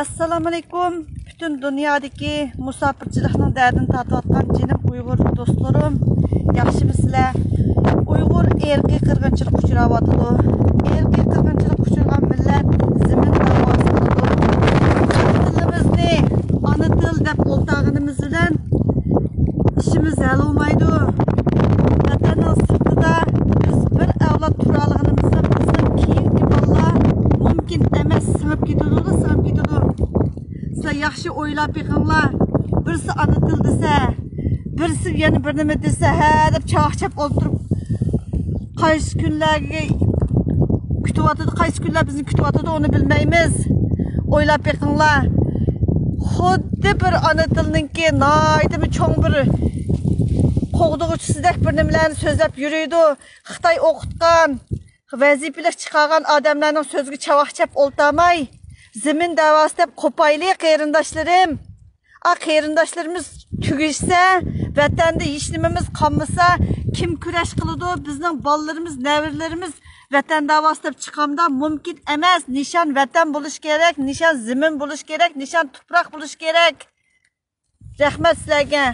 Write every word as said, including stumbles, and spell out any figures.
ئەسسالامۇئەلەيكۇم، پۈتۈن دۇنيادىكى مۇساپىرچىلىقنىڭ دەردىنى تارتىۋاتقان جېنىم ئۇيغۇر دوستلىرىم، ياخشىمۇسىلەر؟ ئۇيغۇر ئىرقىي قىرغىنچىلىققا ئۇچراۋاتىدۇ. ئىرقىي قىرغىنچىلىققا ئۇچرىغان مىللەت زېمىن داۋاسى قىلىدۇ. تىلىمىزنى ئانا تىل دەپ ئولتۇرغىنىمىز بىلەن ئىشىمىز ھەل بولمايدۇ. ۋەتەننىڭ سىرتىدا بىز بىر ئەۋلاد تۇرالىغىنىمىزدا بىزنىڭ كېيىنكى بالىلار مۇمكىن ئەمەس، سىڭىپ كېتىدۇ، سىڭىپ كېتىدۇ. سىلەر ياخشى ئويلاپ بېقىڭلار. بىرسى ئانا تىل دېسە، بىرسى يەنە بىر نېمە دېسە، ھە دەپ چاۋاك چاپ ئولتۇرۇپ، قايسى كۈنلەرگە كۈتۈۋاتىدۇ، قايسى كۈنلەر بىزنى كۈتۈۋاتىدۇ، ئۇنى بىلمەيمىز. ئويلاپ بېقىڭلار. خۇددى بىر ئانا تىلنىڭكى ناھايىتىمۇ چوڭ بىر قوغدىغۇچىسىدەك بىر نېمىلەرنى سۆزلەپ يۈرىدۇ. خىتاي ئوقۇتقان، ۋەزىپىلىك چىقارغان ئادەملەرنىڭ سۆزىگە چاۋاك چاپ ئولتۇرماي، زېمىن دەۋاسى دەپ قوپايلى، قېرىنداشلىرىم. ئا، قېرىنداشلىرىمىز تۈگىشسە، ۋەتەندە ھېچ نېمىمىز قالمىسا، كىم كۈرەش قىلىدۇ؟ بىزنىڭ بالىلىرىمىز، نەۋرىلىرىمىز ۋەتەن داۋاسى دەپ چىقامدا؟ مۇمكىن ئەمەس. نىشان ۋەتەن بولۇش كېرەك، نىشان زېمىن بولۇش كېرەك، نىشان تۇپراق بولۇش كېرەك. رەھمەت سىلەرگە.